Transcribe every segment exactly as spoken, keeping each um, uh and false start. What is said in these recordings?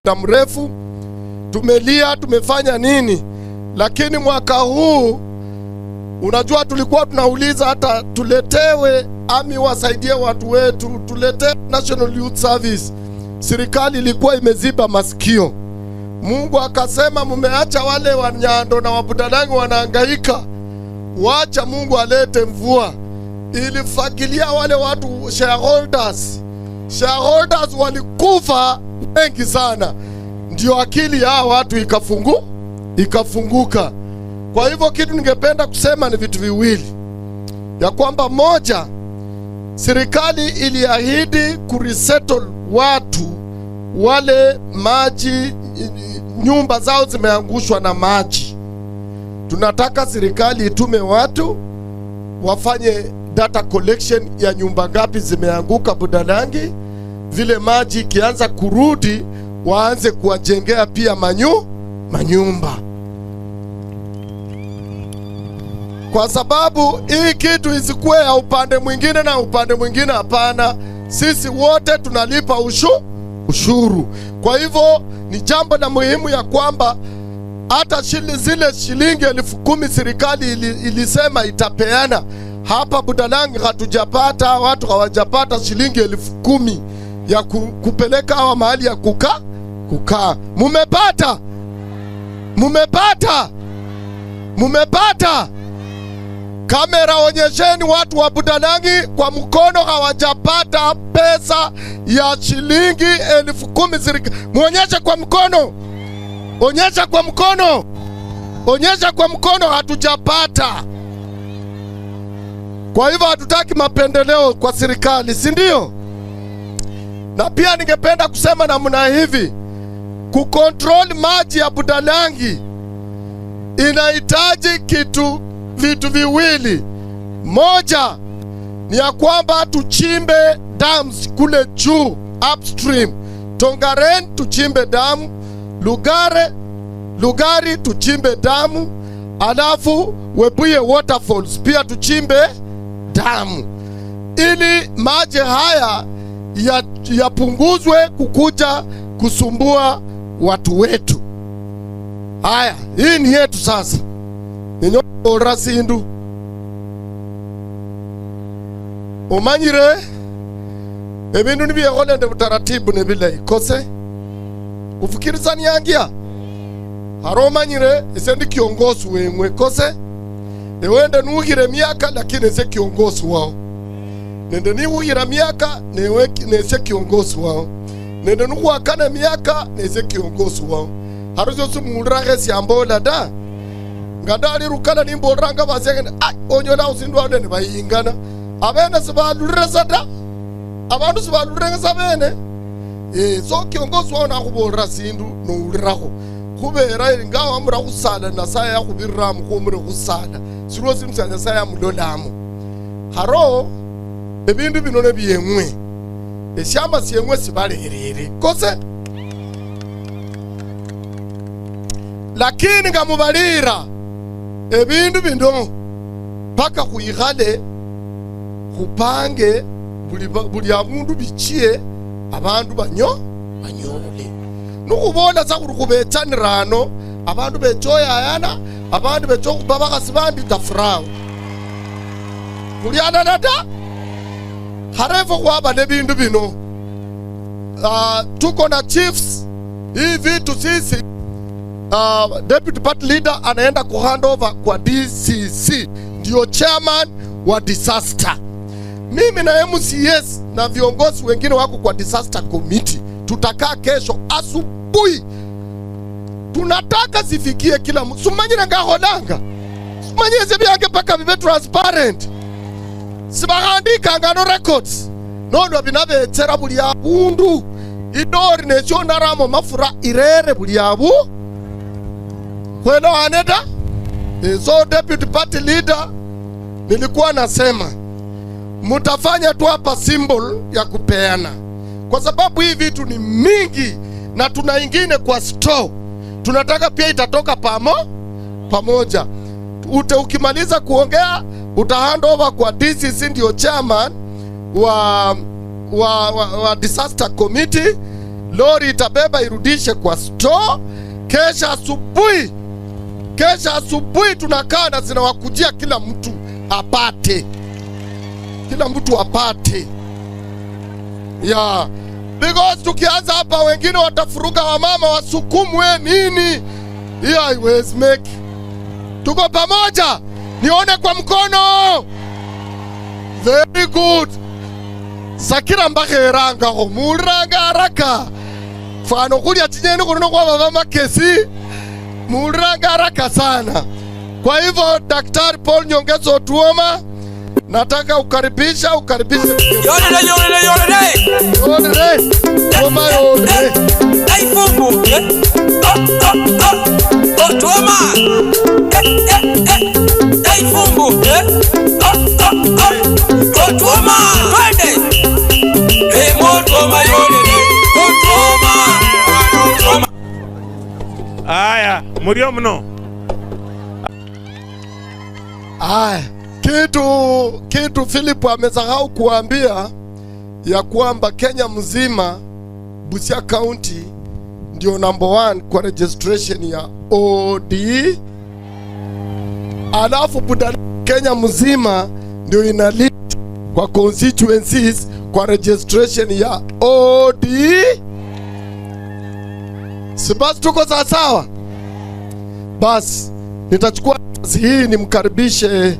muda mrefu, tumelia, tumefanya nini, lakini mwaka huu, unajua, tulikuwa tunauliza hata tuletewe ami wasaidie watu wetu, tuletewe National Youth Service. Serikali ilikuwa imeziba masikio. Mungu akasema, "Mumeacha wale wa Nyando na wa Budalangi wanahangaika. Wacha Mungu alete mvua." Ilifagilia wale watu shareholders. Shareholders walikufa wengi sana. Ndio akili ya hawa watu ikafungu-, ikafunguka. Kwa hivyo kitu ningependa kusema ni vitu viwili. Ya kwamba moja, serikali iliahidi kuresettle watu wale maji, nyumba zao zimeangushwa na maji. Tunataka serikali itume watu wafanye data collection ya nyumba ngapi zimeanguka Budalangi, vile maji ikianza kurudi, waanze kuwajengea pia manyu-, manyumba. Kwa sababu hii kitu isikuwe ya upande mwingine na upande mwingine, hapana. Sisi wote tunalipa ushu-, ushuru. Kwa hivyo, ni jambo la muhimu ya kwamba hata shili-, zile shilingi elfu kumi serikali ili-, ilisema itapeana, hapa Budalangi hatujapata, watu hawajapata shilingi elfu kumi ya ku-, kupeleka hawa mahali ya kuka-, kukaa. Mumepata? Mumepata? Mumepata? Kamera, onyesheni watu wa Budalangi kwa mkono hawajapata pesa ya shilingi elfu kumi sirika-, muonyeshe kwa mkono. Onyesha kwa mkono. Onyesha kwa mkono, hatujapata. Kwa hivyo hatutaki mapendeleo kwa serikali, si ndio? Na pia ningependa kusema namna hivi, kucontrol maji ya Budalangi inahitaji kitu, vitu viwili. Moja ni ya kwamba tuchimbe dams kule juu, upstream. Tongaren tuchimbe damu, Lugare, Lugari tuchimbe damu, alafu Webuye Waterfalls pia tuchimbe damu, ili maji haya ya-, yapunguzwe kukuja kusumbua watu wetu. Haya, hii ni yetu sasa. Ninyo ora sindu. Omanyire, ebindu nibyekhola nende butaratibu nebilayi. Kose? Ufikirisaniangia? Haro omanyire, ese ndi kiongozi weng'we. Kose? Ewe nde nuhire miaka, lakini ese kiongozi wao. Nende niwuhira miaka, newe ki-, nese kiongozi wao. Nende nukhwakana miaka, nese kiongozi wao. Haro sio simuuliraho esiambola da. Nga ndali Rukana nimboliranga basiangene, ai, onyola usindu wao nende bayingana. Abene sibalulire sa da. Abandu sibalulirenge sa bene. Eh, so kiongozi wao nakhubolera sindu, nouliraho. Khubera nga wamura khusala, Nasaye yakhubiriramo khomure khusala. Sirwo sindu sia Nasaye amulolamo. Haro, ebindu bino nebieng'we. Esiama sieng'we sibalerere. Kose? Lakini nga mubalira ebindu bino, paka khwikhale, khupange buli ba-, buli abundu bichie, abandu banyo-, banyole. Nukhubola sa khuli khubechanira ano, abandu bechoyayana, abandu becha okhupa bakhasi bandi tafurao. Khulianana ta? Khare efwe khwaba nebindu bino. Ah, tuko na chiefs. Hii vitu sisi, ah, deputy party leader anaenda kuhand over kwa D C C, ndio chairman wa disaster. Mimi na M C As na viongozi wengine wako kwa disaster committee, tutakaa kesho asubuhi. Tunataka zifikie kila mtu. Sumanyire ngakholanga. Sumanyire ese byange paka bibe transparent. Sibakhandikanga no records. Nolwa binabetsera buli abundu. Idori nesio naramo mafura irere buli abu. Kwelewane ta? Eh, so deputy party leader, nilikuwa nasema, mutafanya tu hapa symbol ya kupeana. Kwa sababu hii vitu ni mingi na tuna ingine kwa store. Tunataka pia itatoka pamo-, pamoja. Ute-, ukimaliza kuongea, uta hand over kwa D C C, ndio chairman wa, wa, wa, wa disaster committee. Lori itabeba irudishe kwa store. Kesha asubuhi, kesha asubuhi tunakaa na zinawakujia, kila mtu apate, kila mtu apate. Yeah. Because tukianza hapa, wengine watafuruga, wamama wasukumwe nini, hiyo haiwezi make. Tuko pamoja, nione kwa mkono. Very good. Sakira mbakherangakho, muuliranga haraka. Fwana okhulya chinyeni khuno nokhwaba bamakesi, muuliranga haraka sana. Kwa hivyo, Daktari Paul Nyongesa Otuoma, nataka ukaribisha, ukaribishe mgeni. Yorere, yorere, yorere. Yorere. Ngoma yorere. Dai fumbu, eh? Oh, oh, oh. Otuoma. Eh, eh, eh. Dai fumbu, eh? Oh, oh, oh. Otuoma. Twende. Eh, Otuoma yorere. Otuoma. Otuoma. Aya, murio muno. Aya, kitu, kitu Philip amesahau kuambia ya kwamba Kenya mzima, Busia County ndio number one kwa registration ya O D. Alafu Buda-, Kenya mzima ndio ina lead kwa constituencies kwa registration ya O D. Si basi tuko sawa sawa? Basi, nitachukua nafasi hii nimkaribishe,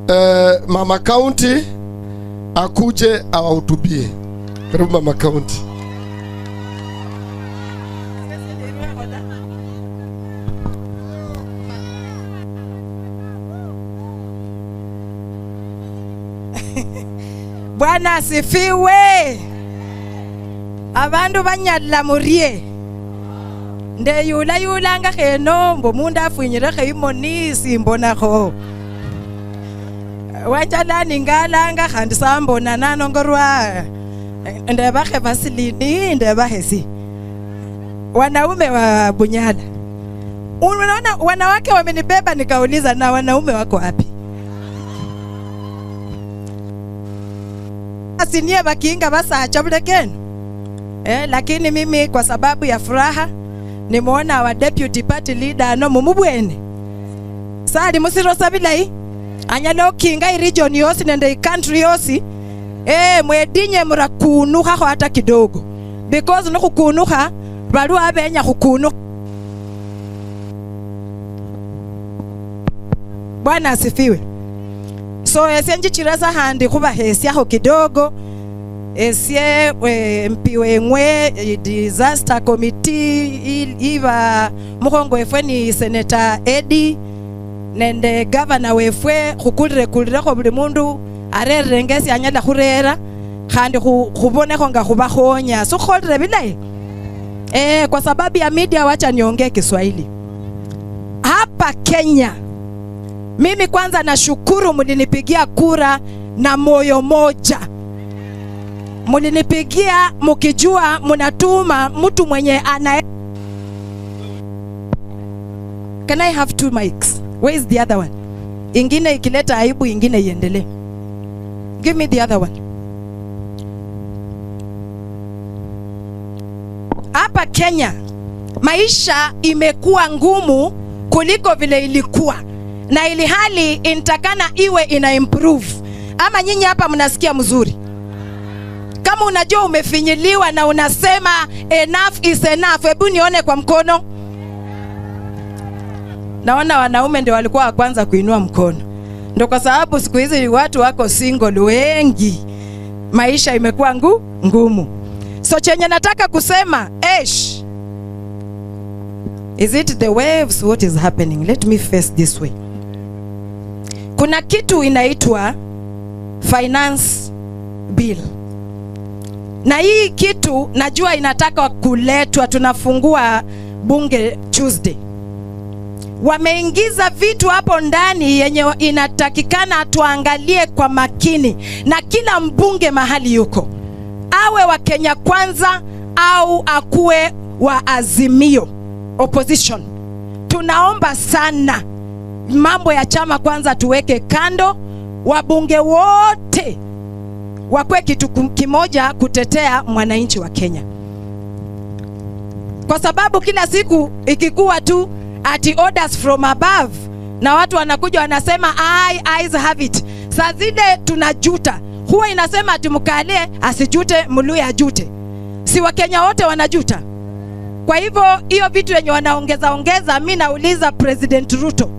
eh, Mama County akuje awahutubie. Karibu Mama County. Bwana asifiwe. Abandu banyala murie. Ndeyulayulanga kheno mbu omundu afwinyilekho imoni simbonakho. Wachala ningalanga khandi sambona nanongorwa. Ndebakhe Vaseline, ndebakhe si. Wanaume wa Bunyala. Unaona wanawake wamenibeba, nikauliza, na wanaume wako wapi? Asi niye bakinga basacha bulekeno. Eh, lakini mimi kwa sababu ya furaha nimeona our deputy party leader ano mumubwene. Sali musiro sa bilayi. Anyala okinga i region yosi nende i country yosi. Eh, mwedinye murakunukhakho hata kidogo. Because nikhukunukha, baliwo abenya khukunukha. Bwana asifiwe. So, esie njichira sa khandi khubahesiakho kidogo. Esie, eh, M P weng'we, eh, disaster committee, i-, iba mukhongo wefwe ni Senator Eddie, nende governor wefwe, khukulire-kulirekho buli mundu arerenge esi anyala khurera, khandi khu-, khubonekho nga khubakhonya. Sikhukholire bilayi? Eh, kwa sababu ya media, wacha niongee Kiswahili. Hapa Kenya, mimi kwanza nashukuru mlinipigia kura na moyo moja. Mlinipigia mkijua mnatuma mtu mwenye ana-, Can I have two mics? Where is the other one? Ingine ikileta aibu, ingine iendelee. Give me the other one. Hapa Kenya, maisha imekuwa ngumu kuliko vile ilikuwa, na ili hali inatakana iwe ina improve. Ama nyinyi hapa mnasikia mzuri? Kama unajua umefinyiliwa na unasema, "Enough is enough," hebu nione kwa mkono. Naona wanaume ndio walikuwa wa kwanza kuinua mkono. Ndio kwa sababu siku hizi watu wako single wengi. Maisha imekuwa ngu-, ngumu. So chenye nataka kusema, eish. Is it the waves? What is happening? Let me face this way. Kuna kitu inaitwa finance bill. Na hii kitu najua inataka kuletwa, tunafungua bunge Tuesday. Wameingiza vitu hapo ndani yenye inatakikana tuangalie kwa makini, na kila mbunge mahali yuko, awe wa Kenya Kwanza au akuwe wa Azimio, opposition. Tunaomba sana, mambo ya chama kwanza tuweke kando, wabunge wote wakwe kitu kum-, kimoja kutetea mwananchi wa Kenya. Kwa sababu kila siku ikikuwa tu ati orders from above, na watu wanakuja wanasema, "Ai, eyes have it." Saa zile tunajuta. Huwa inasema ati Mkale asijute, Mluya ajute. Si Wakenya wote wanajuta? Kwa hivyo, hiyo vitu yenye wanaongeza ongeza, mi nauliza President Ruto,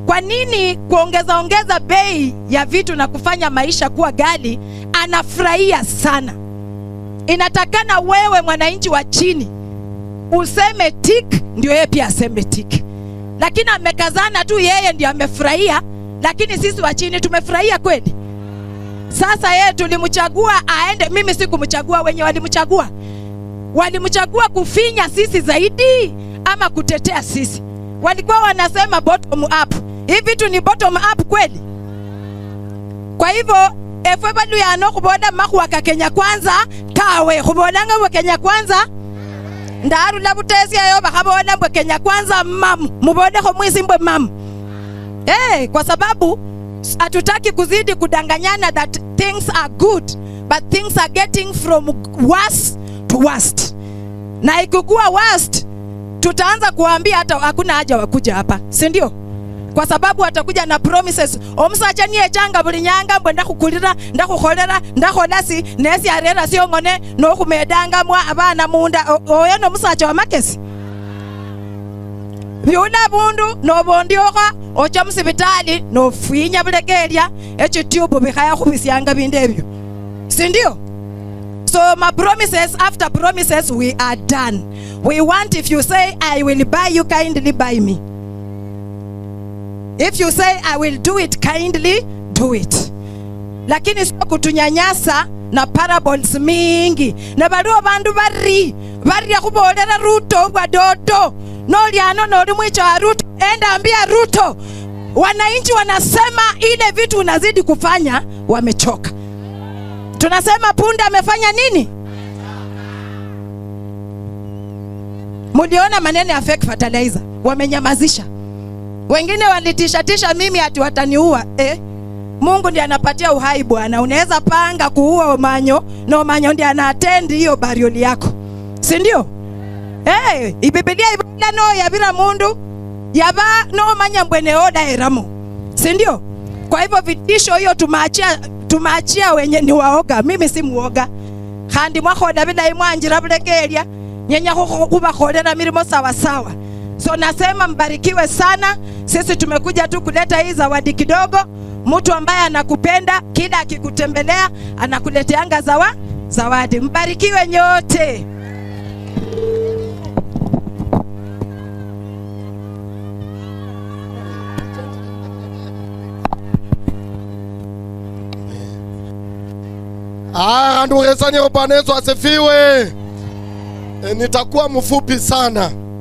kwa nini kuongeza ongeza bei ya vitu na kufanya maisha kuwa ghali, anafurahia sana? Inatakana wewe mwananchi wa chini useme tik, ndio yeye pia aseme tik. Lakini amekazana tu, yeye ndio amefurahia, lakini sisi wa chini tumefurahia kweli? Sasa yeye tulimchagua aende, mimi sikumchagua, wenye walimchagua, walimchagua kufinya sisi zaidi ama kutetea sisi? Walikuwa wanasema bottom up. Hii vitu ni bottom up kweli? Kwa hivyo, efwe Baluya ano khubola makhuwa ka Kenya Kwanza tawe. Khubolanga mbu Kenya Kwanza. Ndarula Butesia eyo bakhabola mbu Kenya Kwanza mam. Mubolekho mwisi mbu mam. Eh, kwa sababu hatutaki kuzidi kudanganyana that things are good, but things are getting from worse to worst. Na ikikuwa worst, tutaanza kuambia hata hakuna haja wakuja hapa, si ndio? Kwa sababu watakuja na promises. Omusacha niyechanga buli nyanga mbu ndakhukulira, ndakhukholera, ndakhola si, nesi arera siong'one, nokhumedanga mwa abana munda, o-, oyo nomusacha wa makesi. Biula abundu, noba ondiokha, ocha musibitali, nofwinya bulegeria, echitube bikhaya khubisianga bindu ebio. Si ndio? So, ma promises after promises, we are done. We want, if you say, "I will buy you, kindly buy me." If you say, "I will do it, kindly do it." Lakini sio kutunyanyasa na parables mingi. Na baliwo bandu bari, bari akhubolera Ruto obwa dodo. Noli ano noli mwicho wa Ruto, enda ambia Ruto. Wananchi wanasema ile vitu unazidi kufanya, wamechoka. Tunasema punda amefanya nini? Muliona maneno ya fake fertilizer, wamenyamazisha. Wengine walitishatisha mimi ati wataniua. Eh? Mungu ndiye anapatia uhai bwana. Unaweza panga kuua Omanyo, na Omanyo ndiye ana attend hiyo burial yako. Si ndio? Eh, Biblia ibola no yabira mundu, yaba nomanya mbwene odaeramo. Si ndio? Kwa hivyo vitisho hiyo tumaachia, tumaachia wenye ni waoga. Mimi si muoga. Khandi mwakhola bilayi mwanjira bulegeria, nyenya khu-, khu-, khubakholera mirimo sawa sawa. So nasema mbarikiwe sana. Sisi tumekuja tu kuleta hii zawadi kidogo. Mtu ambaye anakupenda, kila akikutembelea, anakuleteanga zawa-, zawadi. Mbarikiwe nyote. Ah, ndugu zangu, Bwana Yesu asifiwe. E, nitakuwa mfupi sana.